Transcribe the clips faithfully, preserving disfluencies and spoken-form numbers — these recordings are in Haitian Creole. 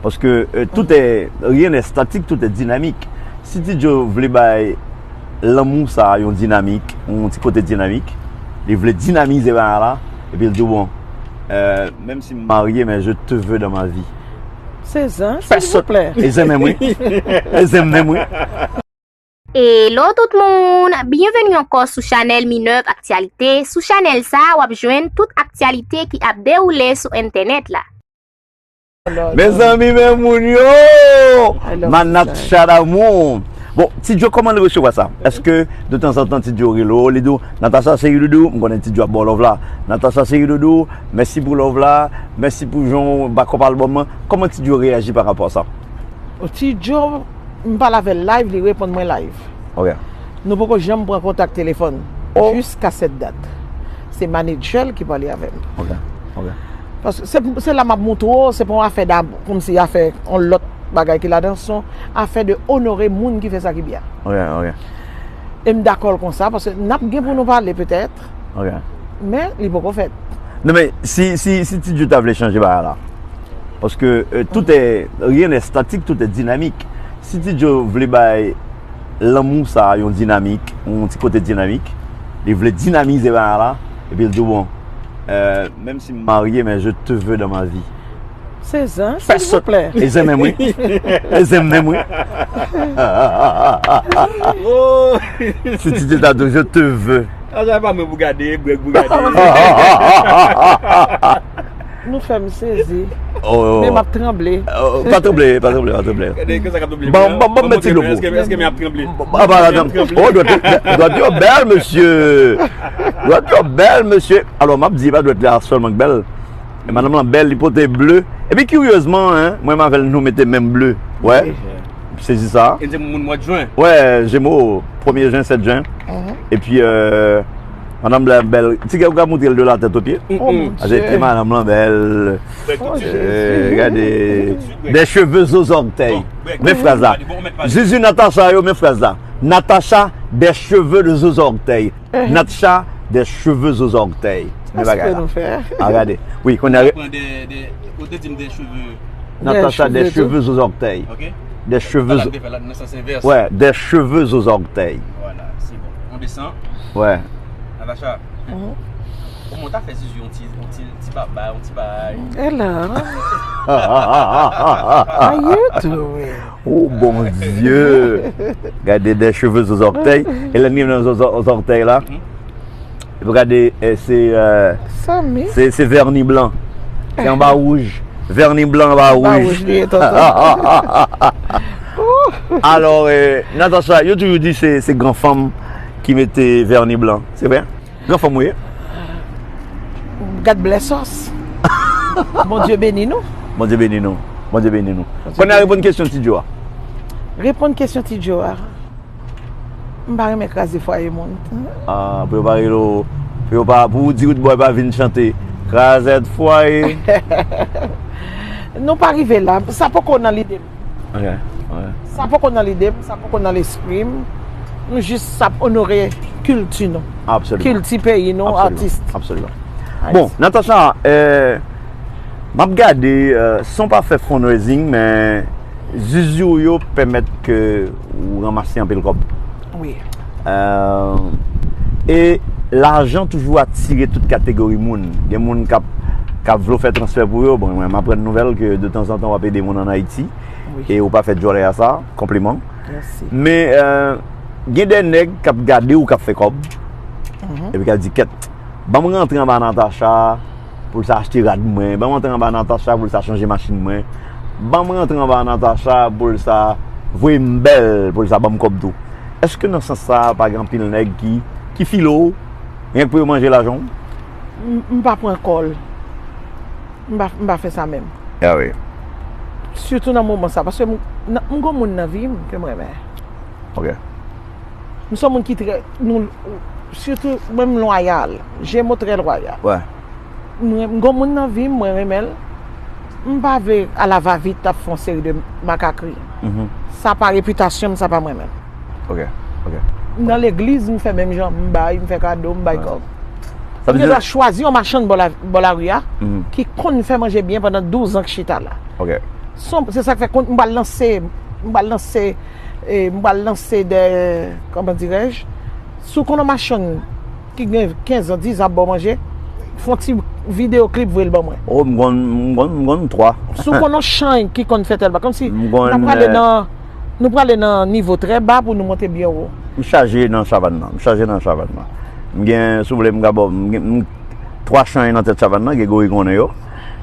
Paske euh, tout est, rien n'est statique, tout est dynamique. Si Ti Djo vle bay lanmou sa a yon dinamik, yon ti kote dinamik, li vle dinamize bagay la, epi l di w, bon, euh, menm si m marye, men je te veux dans ma vie. Sezan, silvouplè. E zen menm wi. E zen menm wi. Hello tout moun! Byenveni ankò sou chanèl Minerve Actualité. Sou chanèl sa, w ap jwenn tout aktyalite ki ap dewoule sou entènèt la. Mezanmi, men moun yo! Ma Natcha d'amour. Bon, Ti Djo, kòman l resevwa sa? Èske de tanzantan Ti Djo rele w, li di w, Natacha cheri doudou, m konnen Ti Djo ap ba w love la. Natacha cheri doudou, mèsi pou love la, mèsi pou jan w back up album nan. Kòman Ti Djo reyaji pa rapò a sa? Ti Djo, m pale avè l live, li reponn mwen live. Ok. Nou poko janm pran kontak telefòn. Oh. Jiska sèt dat. Se manedjè l ki pale avè m. Ok. Ok. Paske se, se la m ap montre w, se pa yon afè damou, kòmsi afè yon lòt bagay ki ladan, se yon afè de onore moun ki fè sa ki byen. Ok, ok. E m dakò l konsa, paske n ap gen pou nou pale petèt, Ok. men li poko fèt. Non, men si, si, si Ti Djo ta vle chanje bagay la, paske euh, tout est, rien n'est statique, tout est dynamique. Si Ti Djo vle bay lanmou sa a yon dinamik, yon ti kote dinamik, li vle dinamize bagay la, epi l di w, bon, euh, menm si m marye, men je te veux dans ma vie. Sezan, silvouplè. E zen menm wi. E zen menm wi. Si Ti Djo ta di w, je te veux. A sa pa mwen pou gade, e Greg pou gade. Nou fè m sezi. Oh. Men m ap tranble. Oh, pa tranble, pa tranble, pa tranble. Gade, kisa k ap tranble? Bon, bon, bon, mèt ti dlo pou. Èske, èske men ap tranble? Ah, pa la, oh, dwèt, dwèt yo bèl, mesye. Dwèt yo bèl, mesye. Alò, m ap di, pa dwèt la sèlman k bèl. E madanm lan bèl, li pote ble. Epi, kiryezman, hein, mwen avè l, nou mete menm ble. Wè. M sezi sa. E se moun mwa jen. Wè, Jemo, premye jen, sèt jen. Epi, euh, madanm lan bèl. Ti gè, ou ka montre l de la tèt o pye. Oh, mon Aze, Dieu. Madanm lan bèl. Oh, Euh, gade. Des cheveux aux orteils. Men fraz la. Zuzu Natacha yo, men fraz la. Natacha, des cheveux aux orteils. Natacha, des cheveux aux orteils. Men bagay la. Nou fè. A gade. Wi, kounye a. Pran de, de, ou te di m de cheve. Natacha, des Des cheveux cheveux aux orteils. Ok. Des cheveux. Ala m te fè la nan sans inverse. Ouais, des cheveux aux orteils. Voilà, c'est bon. On descend. Ouais. Natacha. Kòman w ta fè Zuzu yon ti, yon ti, ti babay, yon ti bagay? Hello. How you doing? Oh, Bondye! Gade, des cheveux aux orteils. E lè n rive nan zò-, zò-, zòtèy la. Epi gade, eh, se, eh, Samy. Se, se vèni blan. Se anba wouj. Vèni blan anba Anba wouj. Wouj li ye, tonton. Alò, eh, Natacha, yo toujou di se, se gran fanm ki mete vèni blan. Se vre? Gran fanm ou ye? God bless us. Bondye beni nou. Bondye beni nou. Bondye beni nou. Kounye a reponn kesyon Ti Djo a. Reponn kesyon Ti Djo a. M pa renmen kraze fwaye moun. Ah, pou yo pa rele w, pou yo pa, pou ou di Roodboy pa vin chante. Krazèt fwaye. Nou pa rive la. Sa poko nan lide m. Ok, ok. Sa poko nan lide m, sa poko nan lespri m. Nou jis ap onore kilti nou. Absolument. Kilti peyi nou, Absolument. Atis. Absolument. Bon, Natacha, eh, m ap gade, eh, san w pa fè fundraising, men Zuzu yo pèmèt ke ou ranmase anpil kòb. Wi. Eh, e lajan toujou atire tout kategori moun. Gen moun k ap, k ap vle w fè transfè pou yo. Bon, mwen, m aprann nouvèl ke de tanzantan w ap ede moun ann Ayiti. Wi. E ou pa fè djòlè a sa. Konpliman. Mèsi. Men, eh, gen de nèg k ap gade w k ap fè kòb. Epi k ap di, kèt, ban m rantre anba Natacha pou l sa achte rad mwen. Ban m rantre anba Natacha pou l sa chanje machin mwen. Ban m rantre anba Natacha pou l sa voye m bèl, pou l sa ban m kòb tou. Èske nan sans sa a, pa gen anpil nèg ki, ki file w, renk pou yo manje lajan w? M, m pa pran kòl. M pa, m pa fè sa menm. Ah wi. Sitou nan moman sa. Paske m, nan, m gon moun nan vi m ke m renmen. Ok. M se yon moun ki trè, nou, sitou mwen m lwayal. Jemo trè lwayal. Ouais. Mwen, m gon moun nan vi m, mwen renmen l. M pa vle alavavit ap fè yon seri de makakri. Mhm. Sa pa repitasyon m, sa pa mwen menm. Ok, ok. Nan legliz, m fè menm jan, m bay, m fè kado, m bay kòb. Sa M vle gen di dwa chwazi yon machann bò la, bò lari a, Mhm. ki konn fè manje byen pandan douz an k chita la. Ok. Son, se sa k fè kon, m pral lanse, m pral lanse, e, m pral lanse de, comment dirais-je, si w konn yon machann ki gen kenz an, diz an ap ba w manje, fè yon ti videyo klip voye l ban mwen. Oh, m konn, m konn, m konn twa. Si w konn yon chanj ki konn fè tèl bagay, kòmsi m konn, n ap prale, e, nan, nou prale nan nivo trè ba pou nou monte byen wo. M chaje nan savann nan, m chaje nan savann nan. M gen, si w vle, m ka ba w, m gen, m twa chanj nan tèt savann nan, Gregory konnen yo.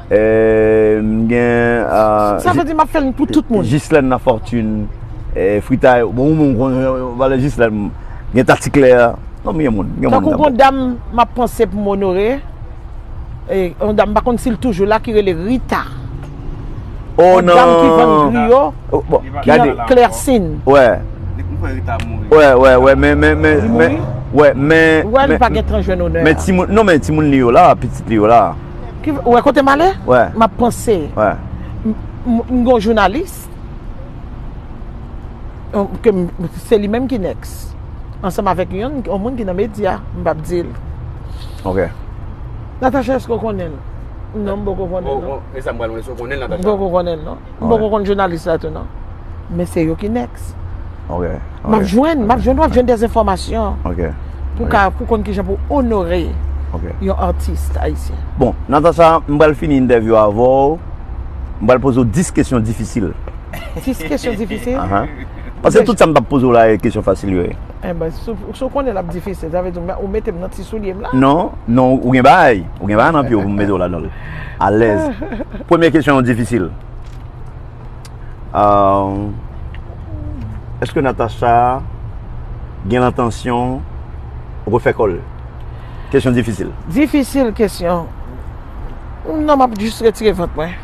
E, m gen, ah, sa vle di m ap fè l pou tout moun. Gislaine Lafortune, e, Frita yo. Bon, ou menm, ou konnen, ou pale Gislaine, gen Tati Claire. Non, m gen moun, m gen moun. Tankou gon dam m ap panse pou m onore, e, yon dam, m pa konn si l toujou la, ki rele Rita. Oh, yon dam ki vann griyo, oh, bon, ki nan Klèsin. Wè. Depi m kwè Rita mouri. Wè, wè, wè, men, men, men, men, wè, men, wè, li pa gen tan jwenn onè a. Men timoun, non, men timoun li yo la, pitit li yo la. Ki, wè, kote m ale? Wè. M ap panse. Wè. M, m, m gon jounalis. Ke m, se li menm ki next. Ansanm avèk yon, yon moun ki nan medya, m p ap di l. Ok. Natacha, èske w konnen l? Non, m poko konnen l, non. Oh, oh, e sa m pral mande si w konnen l, Natacha. M poko konnen l, non. M poko konn jounalis la tou, non. Men se yo ki next. Ok. M ap jwenn, m ap jwenn, w ap jwenn de enfòmasyon. Ok. Pou ka, pou konn kijan pou onore yon atis ayisyen. Bon, Natacha, m pral fini entèvyou avè w. M pral poze w dis kesyon difisil. Dis kesyon difisil? Ahan. Paske tout sa m t ap poze w la, e kesyon fasil yo ye. Enben, si w, si w konnen l ap difisil, sa vle di ou mete m nan ti soulye m la? Non, non, ou gen bagay. Ou gen bagay nan pye w pou m mete w ladan l. Alèz. Premye kesyon an difisil. Ah, èske Natacha gen lentansyon pou fè kòl? Kesyon difisil. Difisil kesyon. Non, m ap jis retire vant mwen.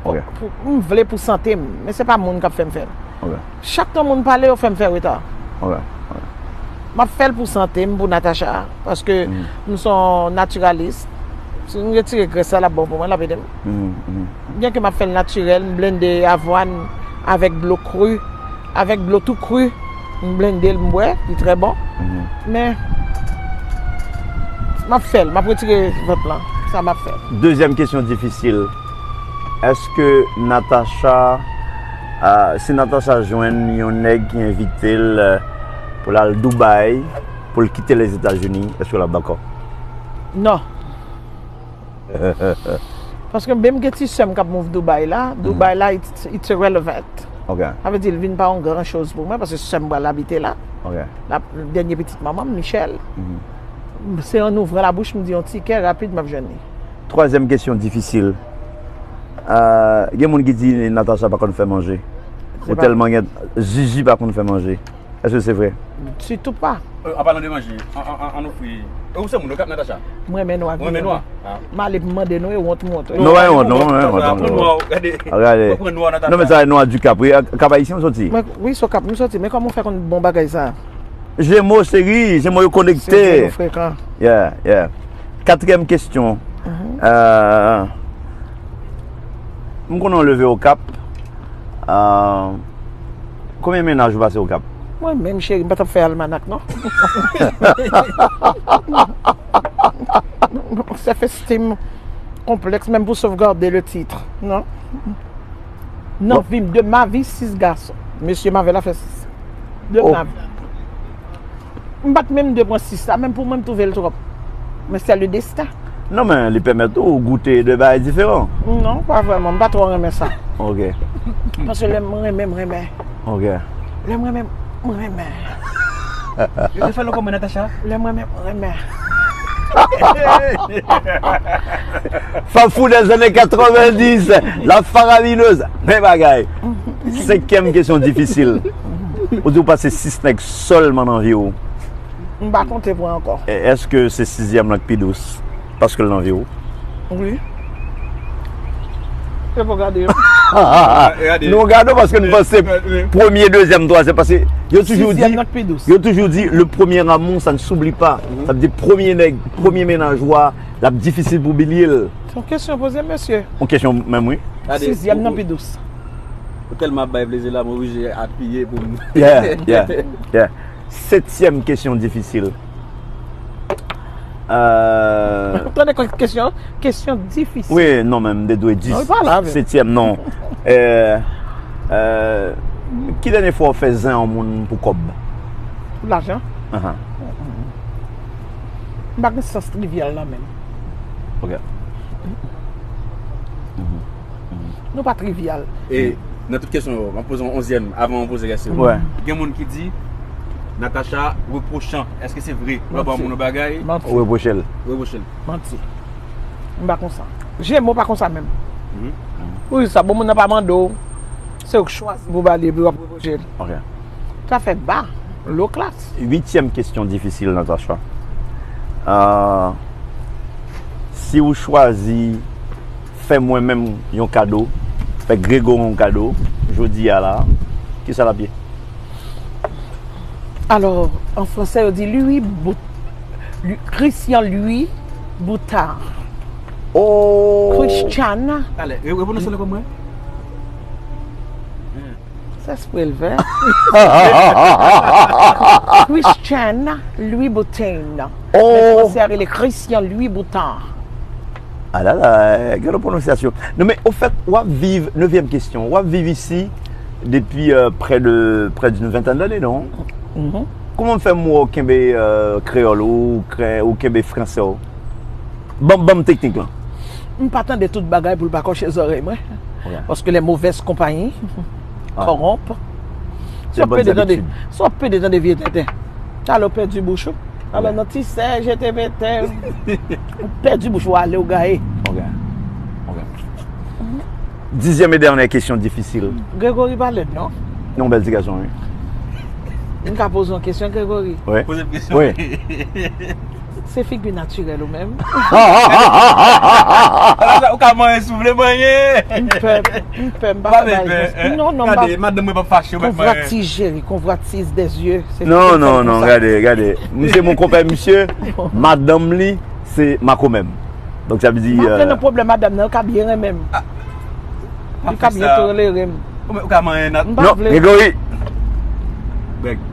Ok. Pou, m vle pou sante m, men se pa moun k ap fè m fè l. Ok. Chak tan moun pale, yo fè m fè reta. Ok, ok. M ap fè l pou sante m, pou Natacha, paske m se yon natiralis. Si m retire grès la, l ap bon pou mwen, l ap ede m. Byenke m ap fè l natirèl, m blende avwàn avèk dlo kri, avèk dlo tou kri, m blende l, m bwè, li trè bon. Men, m ap fè l, m ap retire vant lan, sa m ap fè. Dezyèm kesyon difisil. Èske Natacha, ah, si Natacha jwenn yon nèg ki envite l, eh, pou l al Dubai, pou l kite Lèzetazini, èske l ap dakò? Non. Paske menm gen ti sè m k ap move Dubai la, Dubai la, it's, it's irrelevant. Ok. Sa vle di, l vin pa yon gran choz pou mwen, paske sè m pral abite la. Ok. La, dènye pitit manman m, Michel. Se an ouvran labouch, m di yon ti kè rapid, m ap jwenn li. Twazyèm kesyon difisil. Ah, gen moun ki di Natacha pa konn fè manje. Ou tèlman gen, Zizi pa konn fè manje. Èske se vre? Sitou pa. Euh, an palan de manje, an, an, an, an ofri. E ou se moun Okap, Natacha? Mwen renmen nwa. Ou renmen nwa? Ah. M ale pou m mande nou, e wont m wont. Non, pa gen wont, non, pa gen wont, non. Aprann nwa, gade. Gade. Aprann nwa, Natacha. Non, men sa, nwa di Kap, wi. Kap Ayisyen ou soti? Mwen, wi, se Okap m soti. Men kòman w fè konn bon bagay sa? Jemo, cheri, Jemo yo konekte. Se Jemo frekan. Yeah, yeah. Katriyèm kesyon. Euh, m konnen w leve Okap. Euh, konbyen mennaj ou pase Okap? Mwen menm, cheri, m pa t ap fè almanak, non. Self esteem complexe, menm pou sauvegarder le titre, non. Nan vi m, de ma vie, sis gason. Mesye m avè l a fè sis. De ma vie. M pa t menm dwe pran sis la, menm pou mwen, m twouve l twòp. Men c'est le destin. Non, men li pèmèt ou goute de bagay diferan. Non, pa vrèman. M pa twò renmen sa. Ok. Paske lè m renmen, m renmen. Ok. Lè m renmen, m renmen. Yo te fè l ankò, mwen, Natacha? Lè m renmen, m renmen. Fanm fou des années quatre-vingt-dix, la faramineuse, men bagay. Senkyèm kesyon difisil. Ou di ou pase sis nèg sèlman nan vi w. M pa konte pran ankò. E, èske se sizyèm lan k pi dous? Paske l nan vi w? Wi. E pou gade yo. Nou gade w paske nou panse premye, dezyèm, twazyèm, paske yo toujou di, yo toujou di, le premier amour, ça ne s'oublie pas. Sa vle di premye nèg, premye mennaj ou a, l ap difisil pou bliye l. Se yon kesyon poze, mesye. Yon kesyon menm, wi. Sizyèm nan pi dous. Ou tèlman ap bay plezi la, m oblije apiye pou m. Yeah, yeah, yeah. Setyèm kesyon difisil. Euh, Tande kèk kesyon, kesyon difisil. Wi, non, men m te dwe dis. Non, li pa la, men. Setyèm, non. Euh, euh, ki dènye fwa w fè zen yon moun pou kòb? Pou lajan? Ahan. M pa gen sans trivyèl la menm. Ok. Nou pa trivyal. E nan tout kesyon yo, m ap poze yon onzyèm avan mwen poze rès yo. Gen moun ki di Natacha repwochan. Èske se vre? Ou ap ba moun yon bagay? Ou repwoche l. Repwoche l. Manti. M pa konsa. Jemo pa konsa menm. Ou di sa, bon moun nan pa mande w. Se ou k chwazi pou ba li epi w ap repwoche l. Ok. Sa fè ba. Low class. Uityèm kesyon difisil, Natacha. Euh, si ou chwazi fè mwen menm yon kado, fè Gregory yon kado, jodi a la, kisa l ap ye? Alors, en français, on dit Louis Bout, Lu- Christian Louis Boutard. Oh! Christian. Ale, repwononse l ankò mwen. Sa se pou l fè. Christian Louis Boutin. Men Oh! franse a rele Christian Louis Boutard. Ah la la, gen yon pwononsyasyon. Non, men, au fait, w ap viv, nevyèm kesyon, w ap viv isi depi euh, près de, près d'une vingtaine d'années, non? Kòman fè m wè w kenbe euh, kreyòl ou, kre- ou kenbe franse w? Ban ban m teknik lan. M pa tande tout bagay pou l pa kòche zòrèy mwen. Ok. Paske les mauvaises compagnies Ah. corrompent. Si Les w ap pede bonnes tande, habitudes. Si w ap pede tande vye tenten, talè w pèdi bouch ou. Alò nan ti sè, je te mete. Ou pèdi bouch ou, ale w gaye. Ok. Ok. Dizyèm e dènyè kesyon difisil. Gregory pa lèd non. Non, bèl ti gason, wi. M ka poze yon kesyon, Gregory. Wi. Poze m kesyon. Wi. Se figi natirèl ou menm. Ou ka manyen si w vle manyen. M pè, m pè, m pa Pa fè bagay vle konsa. Non, non, m pa. Gade, madanm mwen pa fache, ou mèt manyen. Konvwatiz, cheri, konvwatiz des yeux. Se Non, tout non, fè non, konsa. Gade, gade. M se mon konpè, misye, madanm li, se makomè m. Donk sa vle di M ap euh, nan pwoblèm madanm nan, yo ka byen renmen m. Li ka byen tolere m. Ou ka manyen nat. M pa Non, vle. Gregory, Bèg.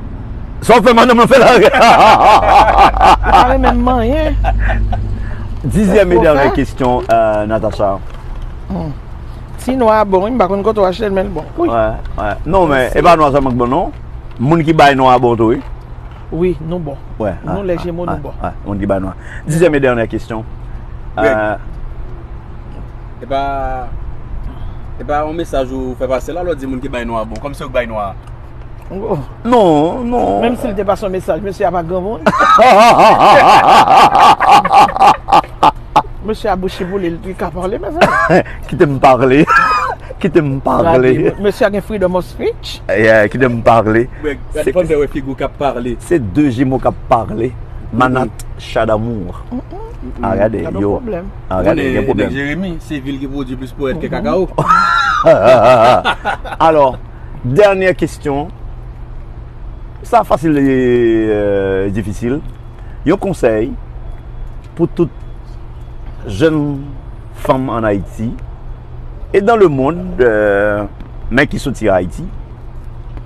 sa w fè madanm nan fè la. Li pa renmen m manyen. Dizyèm e Sa w dènyè fè? Kesyon, euh, Natacha. Ti nwa a bon, wi, m pa konn kote w achte l, men l bon. Wi. Wè, wè. Non, men e pa nwa sèlman k bon, non. Moun ki bay nwa a bon tou, wi. Wi, nou bon. Wè. Nou, les Gémeaux, nou bon. Wè. Moun ki bay nwa. Dizyèm e dènyè kesyon. Greg. Euh, E pa E pa yon mesaj ou fè pase la, lè w di moun ki bay nwa bon, kòmsi ou k bay nwa. Oh. Non, non. Menm si l te pase yon mesaj, mesye a pa granmoun. Mesye a bouch li pou li, li ka pale, mezanmi. Kite m pale. Kite m pale. Gade, mesye a gen freedom of speech. Yeah, kite m pale. Gade pandan wè figi w k ap pale. Se de jemo k ap pale. Manat, chadamour. A gade, Gade yo. pwoblèm. A gade, gen Nèg pwoblèm. Jeremi, se vil ki pwodui plis powèt ke kakao. Alò, dènyè kesyon. Sa fasil e euh, difisil. Yon konsèy pou tout jèn fanm an Ayiti e dans le monde, euh, men ki soti Ayiti,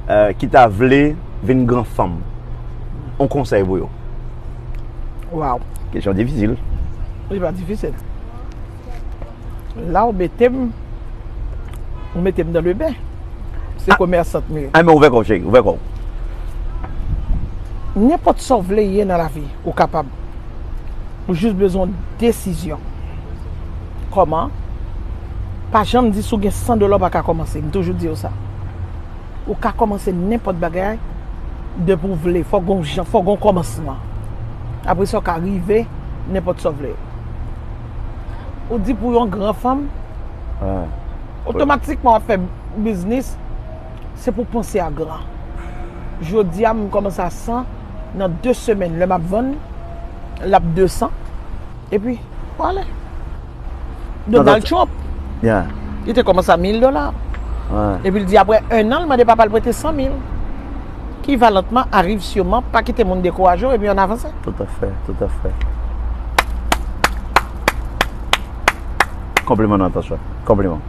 euh, ki ta vle vin gran fanm. Yon konsèy pou yo. Waw. Kesyon difisil. Li pa difisil. La ou mete m, ou mete m dans le bain. Se komèsant m ye. Ah, men ouvè kò w, cheri, ouvè kò w. Nenpòt sa w vle ye nan lavi, ou kapab. Ou jis bezwen yon desizyon. Kòman? Pa janm di si w gen san dola w pa ka kòmanse. M toujou di yo sa. Ou ka kòmanse nenpòt bagay depi w vle. Fòk gon jan, fòk gon kòmansman. Apre sa, w ka rive nenpòt sa w vle. Ou di pou yon gran fanm, Ah. otomatikman w ap fè biznis, se pou panse a gran. Jodi a, m kòmanse a san, nan de semèn, lè m ap vann, l ap de san. Epi, w ale. Donald Trump, Yeah. li te kòmanse a mil dola. Ouais. Epi l di apre en an, l mande papa l prete san mil. Ki valantman, ariv siman, pa kite moun dekouraje w, epi ann avanse. Tout à fait, tout à fait. Konpliman, Natacha. Konpliman.